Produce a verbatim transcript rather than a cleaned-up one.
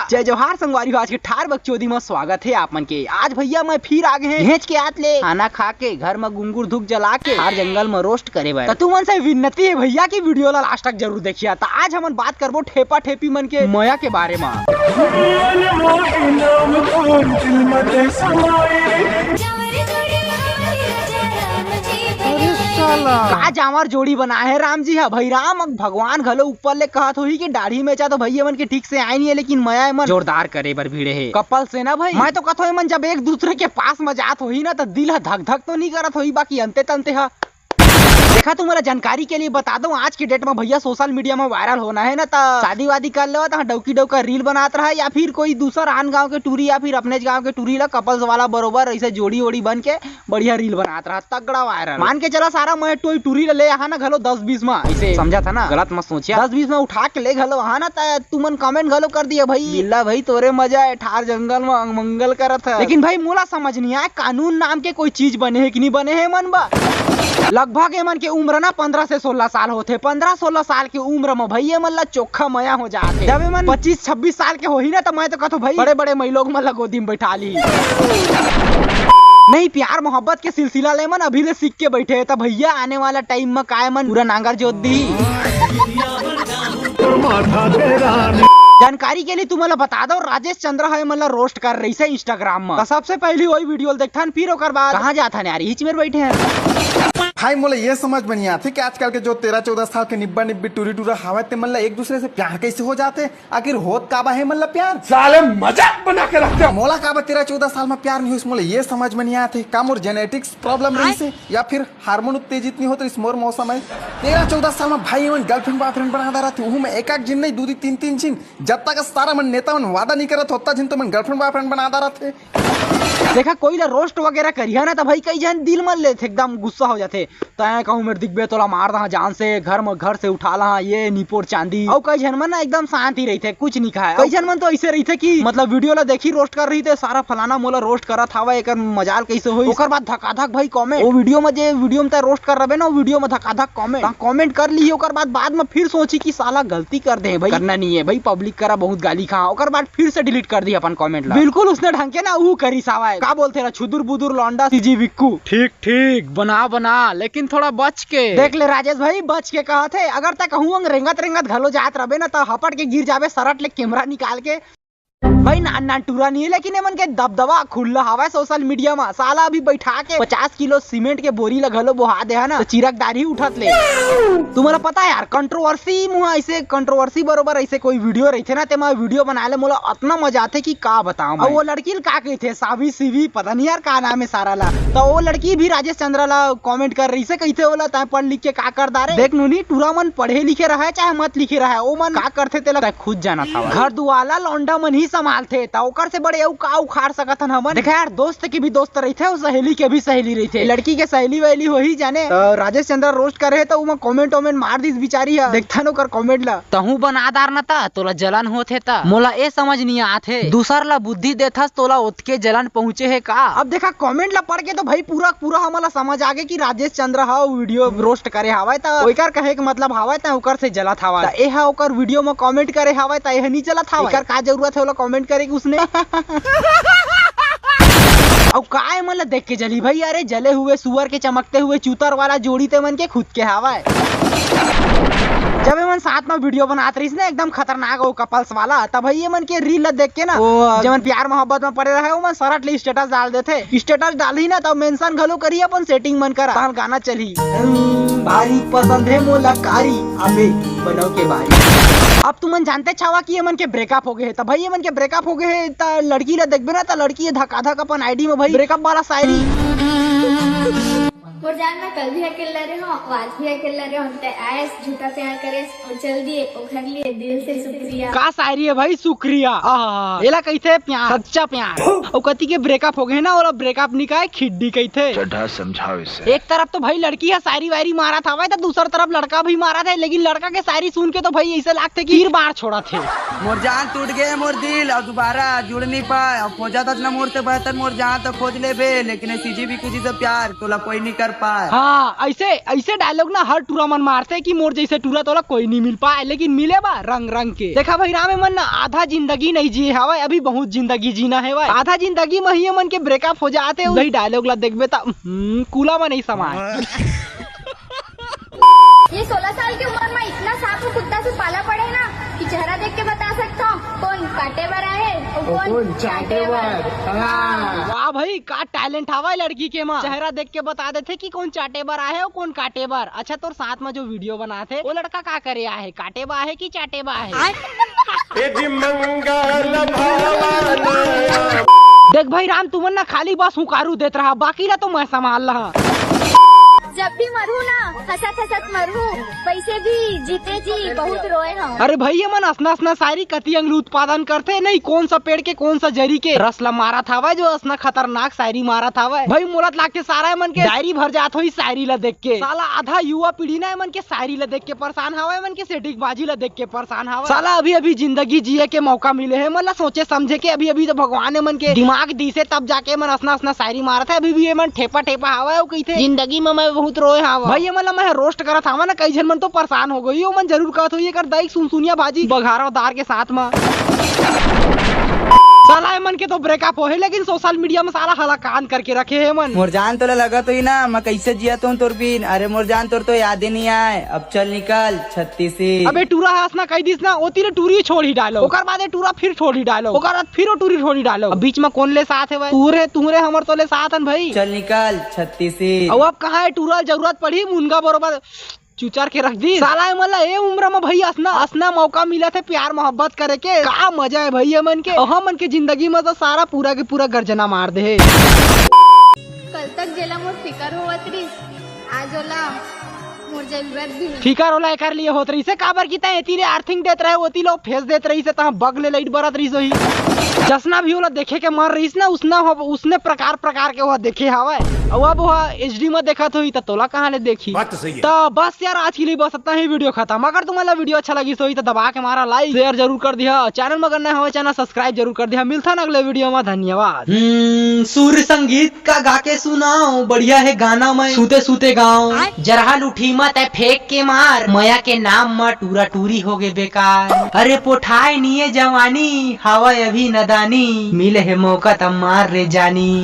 जय जोहार संगवारी हो, आज के ठार बकचोदी म स्वागत हे आप मन के। आज भैया मैं फिर आ गे हे घेंच के आत ले, खाना खा के, घर म गुंगुर धूप जला के, ठार जंगल म रोस्ट करे बर। त तुमन से विनती हे भैया कि वीडियो ला लास्ट तक जरूर देखिया। त आज हमन बात करबो ठेपा ठेपी मन के मया के बारे म। अरे साला। का जांवर जोड़ी बनाए हे राम जी हा। भाई राम, भगवान घलो ऊपर ले कहत होही कि दाढ़ी मेछा तो भैया मन के ठीक से आए नहीं है, लेकिन मया मन जोरदार करे बर भिड़े हे। कपल से ना भाई, मैं तो कथो एमन जब एक दूसरे के पास म जात होही ना, त दिल ह धक धक तो नहीं करत होही, बाकी अंते तंते ह। देखा, तुम्हारा जानकारी के लिए बता दो, आज के डेट में भैया सोशल मीडिया में वायरल होना है ना, त शादी वादी कर लेवा, त डौकी डौका रील बनात रहा, या फिर कोई दूसर आन गांव के टूरी या फिर अपने गांव के टूरी ला कपल्स वाला बरोबर ऐसे जोड़ी ओड़ी बन के बढ़िया रील बनात रहा, तगड़ा वायरल। मान के चला सारा, मैं टोई टूरी ला ले आहा ना घलो दस बीस में, ऐसे समझा था ना, गलत मत सोचिया। दस बीस में उठा के ले घलो आहा ना, त तुमन कमेंट घलो कर दिया भाई, बिल्ला भाई तोरे मजा है, ठार जंगल में मंगल करत है। लेकिन भाई मोला समझ नहीं आए, कानून नाम के कोई चीज बने है कि नहीं बने है मन बा। लगभग एमन के उम्र ना पन्द्रह से सोलह साल होथे। पन्द्रह सोलह साल के उम्र में भाई एमन ला चोखा मया हो जाथे। जब एमन पच्चीस छब्बीस साल के होही ना, त मैं तो कथो भाई बड़े बड़े मई लोग मन ला गोदी में बैठा ली। नहीं, प्यार मोहब्बत के सिलसिला ले मन अभी ले सीख के बैठे हे, त भैया आने वाला टाइम में काय मन पूरा नांगर जोत दी। जानकारी के लिए तुमन ला बता दो, राजेश चंद्र हे मन ला रोस्ट कर रही से इंस्टाग्राम में। त सबसे पहली वही वीडियो देखथन, फिर ओकर बाद कहाँ जाथन यार, हिच मेर बैठे हैं। भाई मोला ये समझ में नहीं आथे कि आजकल के जो तेरह चौदह साल के निब्बा निब्बी टूरी टूरा हावय ते मन ला एक दूसरे से प्यार कैसे हो जाथे। आखिर होत काबा हे मन ला प्यार? साले मजाक बना के रखते हो। मोला काबा तेरह चौदह साल में प्यार नहीं होइस, मोला ये समझ में नहीं आथे। का मोर जेनेटिक्स प्रॉब्लम रही से या फिर हार्मोन उत्तेजित नहीं होत रहिस मोर मौसम है? तेरह चौदह साल में भाई एमन गर्लफ्रेंड बॉयफ्रेंड बना डारत हे, उहू में एक एक झिन नहीं, दू दू तीन तीन झिन। जब तक सारा मन नेता मन वादा नहीं करत होता झिन तो मन गर्लफ्रेंड बॉयफ्रेंड बना डारत हे। देखा, कोई ला रोस्ट वगैरह करिहा ना, त भाई कई झन दिल मन लेथे, एकदम गुस्सा हो जाथे। तैं कहूँ मेर दिखबे तोला मार दहा जान से, घर म घर से उठा लहा, ये निपोर चांदी। अउ कई झन मन ना एकदम शांत ही रहिथे, कुछ नहीं खाए। कई झन मन तो ऐसे रहिथे कि मतलब वीडियो ला देखी रोस्ट कर रही थे, सारा फलाना मोला रोस्ट करत हावय, एकर मजाल कैसे होई। ओकर बाद धकाधक भाई कमेंट, वो वीडियो में जे वीडियो में तैं रोस्ट कर रहे ना, वो वीडियो में धकाधक कमेंट, कमेंट कर ली। ओकर बाद बाद में फिर सोची कि साला गलती कर दे भाई, करना नहीं है भाई, पब्लिक करा बहुत गाली खा। ओकर बाद फिर से डिलीट कर दी अपन कमेंट ला। बिल्कुल उसने ढंग के ना ऊ करिस हावय। का बोलथे ला छुदुर बुदुर लौंडा सीजी विक्कू। ठीक ठीक, बना बना, लेकिन थोड़ा बच के। देख ले राजेश भाई, बच के कहत हे। अगर तैं कहूँ अंग रेंगत रेंगत घलो जात रबे ना, त हपट के गिर जाबे, सरट ले कैमरा निकाल के। भाई नान नान टूरा नहीं है, लेकिन एमन के दबदबा खुल्ला हवय सोशल मीडिया में। साला अभी बैठा के पचास किलो सीमेंट के बोरी ला घलो बोहा दे हा ना, त चिरकदार ही उठत ले। तुम्हारा पता है यार, कंट्रोवर्सी मुहा ऐसे कंट्रोवर्सी बरोबर ऐसे कोई वीडियो रहिथे ना, तेमा वीडियो बनाए ले मोला अतना मजा आथे कि का बताऊं मैं। अउ वो लड़की ल का कहिथे, सावी सीवी पता नहीं यार का नाम है सारा ला। त वो लड़की भी राजेश चंद्रा ला कमेंट कर रही से, कहिथे ओला तैं पढ़ लिख के का कर डारे। देख नूनी, टूरा मन पढ़े लिखे रहे चाहे मत लिखे रहे, ओ मन का करथे तेला तैं खुद जानत हवय। घर दुआर ला लौंडा मन ही संभालथे, त ओकर से बड़े अउ का उखाड़ सकत हन हमन। देख यार, दोस्त के भी दोस्त रहिथे अउ सहेली के भी सहेली रहिथे। लड़की के सहेली वहेली होही जाने। त राजेश चंद्रा रोस्ट करे हे त ओमा कमेंट वमेंट मार दिस बिचारी ह। देखथन ओकर कमेंट ला। तहूं बना डार न त तोला जलन होत हे त। मोला ए समझ नहीं आत हे, दूसर ला बुद्धि देथस तोला ओतके जलन पहुंचे हे का? अब देखा कमेंट ला पढ़ के तो भाई पूरा पूरा हमन ला समझ आ गे कि राजेश चंद्रा ह वीडियो रोस्ट करे हावय त ओकर कहे के मतलब हावय त ओकर से जलत हावय। त ए ह ओकर वीडियो म कमेंट करे हावय त ए ह नहीं जलत हावय। एकर का जरूरत हे ओला कमेंट करे के उसने? अउ का एमन ला देख के जली भाई? अरे जले हुए सुअर के चमकते हुए चूतर वाला जोड़ी ते मन के खुद के हावय। जब एमन साथ में वीडियो बनात रहिस ना एकदम खतरनाक हो कपल्स वाला, तब भाई एमन के रील ला देख के ना, ओ, जेमन प्यार मोहब्बत में पड़े रहे, ओमन सरट ले स्टेटस डाल देथे। स्टेटस डालही ना तब मेंशन घलो करी अपन सेटिंग मन करा, तहन गाना चलही। हम्म, भारी पसंद है मोला कारी, अबे बनाओ के बारी। अब तुमन जानते छावा कि एमन के ब्रेकअप हो गए हे, त भाई एमन के ब्रेकअप हो गए हे, त लड़की ला देखबे ना, त लड़की ये धकाधक अपन आईडी में भाई ब्रेकअप वाला शायरी। मोर जान, मैं कल भी अकेला रहे हूँ, आज भी अकेला रहे हूँ, ते आयस, झूठा प्यार करे और चल दिए, ओखर लिए दिल से शुक्रिया। का शायरी है भाई, शुक्रिया। आहा, एला कहिथे प्यार, सच्चा प्यार। अउ कति के ब्रेकअप हो गए ना, ओला ब्रेकअप नहीं कहे, खिड्डी कहिथे। चड्ढा समझाओ इसे। एक तरफ तो भाई लड़की ह शायरी वायरी मारत हवय, त दूसर तरफ लड़का भी मारत है, लेकिन लड़का के शायरी सुन के तो भाई ऐसे लागथे कि तीर बाण छोड़त हे। मोर जान टूट गए मोर दिल, अब दोबारा जुड़ नहीं पाए। अब खोजा था ना मोर से बेहतर, मोर जान तो खोज लेबे, लेकिन सीजी विक्कू जी से प्यार तोला कोई नहीं कर हाँ, ऐसे ऐसे डायलॉग ना हर टूरा मन मारथे कि मोर जैसे टूरा तोला कोई नहीं मिल पाए, लेकिन मिले बा रंग रंग के। देखा भाई राम, एमन ना आधा जिंदगी नहीं जिए हवय, अभी बहुत जिंदगी जीना हे भाई। आधा जिंदगी में ही एमन के ब्रेकअप हो जाथे, वही डायलॉग ला देखबे त हम्म, कूला में नहीं समाए। ये सोलह साल की उम्र में इतना सांप और कुत्ता से पाला पड़े ना कि चेहरा देख के बता सकता हूँ कौन काटे बर आए और कौन चाटे बर। हाँ। वाह भाई, का टैलेंट हवय लड़की के माँ। चेहरा देख के बता देथे कि कौन चाटे बर आहे और कौन काटे बर। अच्छा, तोर साथ में जो वीडियो बनाथे वो लड़का का करे आहे, काटे बर आहे कि चाटे बर आहे? ए जी मंगल भवाना। देख भाई राम, तुमन ना खाली बस हुकारू देत रहा, बाकी ला तो मैं संभाल लहा। जब भी मरू ना हंसत हंसत मरू, वैसे भी जीते जी बहुत रोए हम। अरे भाई, ये मन असना असना शायरी कति अंग ले उत्पादन करथे नहीं, कौन सा पेड़ के कौन सा जरी के रस ला मारत हवय जो असना खतरनाक शायरी मारत हवय। भाई मोला त लागथे सारा मन के डायरी भर जात होही शायरी ला देख के। साला आधा युवा पीढ़ी ना मन के शायरी ला देख के परेशान हवय, मन के सेटिंग बाजी ला देख के परेशान हवय। साला अभी अभी जिंदगी जिए के मौका मिले हे, मन ला सोचे समझे के। अभी अभी तो भगवान मन के दिमाग दीसे, तब जाके मन असना असना शायरी मारत हे। अभी भी ये मन ठेपा ठेपा हवय, वो कहिथे जिंदगी में मैं बहुत रोए हवं। भाई ये मन ला मैं रोस्ट करत हवं ना, कई झन मन तो परेशान हो गई, वो मन जरूर कहत होही एकर दाई सुनसुनिया भाजी बघारा दार के साथ में। साला एमन के तो ब्रेकअप होहे, लेकिन सोशल मीडिया में साला हलाकान करके रखे हे मन। मोर जान तोला लगत होही ना, मैं कैसे जियत हूँ तोर बिन। अरे मोर जान, तोर तो याद ही नहीं आए। अब चल निकल छत्तीस से। अबे टूरा हस ना कह दिस ना, ओती ले टूरी छोड़ ही डालो, ओकर बाद टूरा फिर छोड़ ही डालो, ओकर बाद फिर वो टूरी छोड़ ही डालो। अब बीच में कौन ले साथ हे भाई? तू रे, तू रे, हमर तो ले साथ हन भाई। चल निकल छत्तीस से। अब अब कहाँ है टूरा जरूरत पड़ी मुनगा बरोबर चुचार के रख दी। साला ए मन ला ए उम्र में भाई असना असना मौका मिला थे प्यार मोहब्बत करे के। का मजा है भाई ये मन के। अहा मन के जिंदगी में तो सारा पूरा के पूरा गर्जना मार दे हे। कल तक जेला मोर फिकर होवत रिस, आज ओला मोर जरूरत भी नहीं। फिकर ओला एकर लिए होत रहिसे, काबर कि तैं एती ले अर्थिंग देत रहे, ओती लो फेस देत रहिसे, तहाँ बग ले लाइट बरत रहिस होही। जसना भी ओला देखे के मन रहिस ना, उसना हो, उसने प्रकार प्रकार के ओहा देखे हवय। अउ अब ओहा एचडी में देखत होही, त तोला कहाँ ले देखी? बात तो सही है। त बस यार, आज के लिए बस इतना ही, वीडियो खत्म। अगर तुम्हारा वीडियो अच्छा लगी होही, त दबा के मारा लाइक, शेयर जरूर कर दिया। चैनल में अगर नया हवे, चैनल सब्सक्राइब जरूर कर दिया। मिलता ना अगले वीडियो में, धन्यवाद। हम्म, सुर संगीत का गा के सुनाओ, बढ़िया है गाना मैं सूते सूते गाओ। जरहा लुठी म तै फेंक के मार, मया के नाम म टूरा टूरी हो गे बेकार। अरे पोठाए निये जवानी, हवय अभी नदानी, मिले हे मौका त मार रे जानी।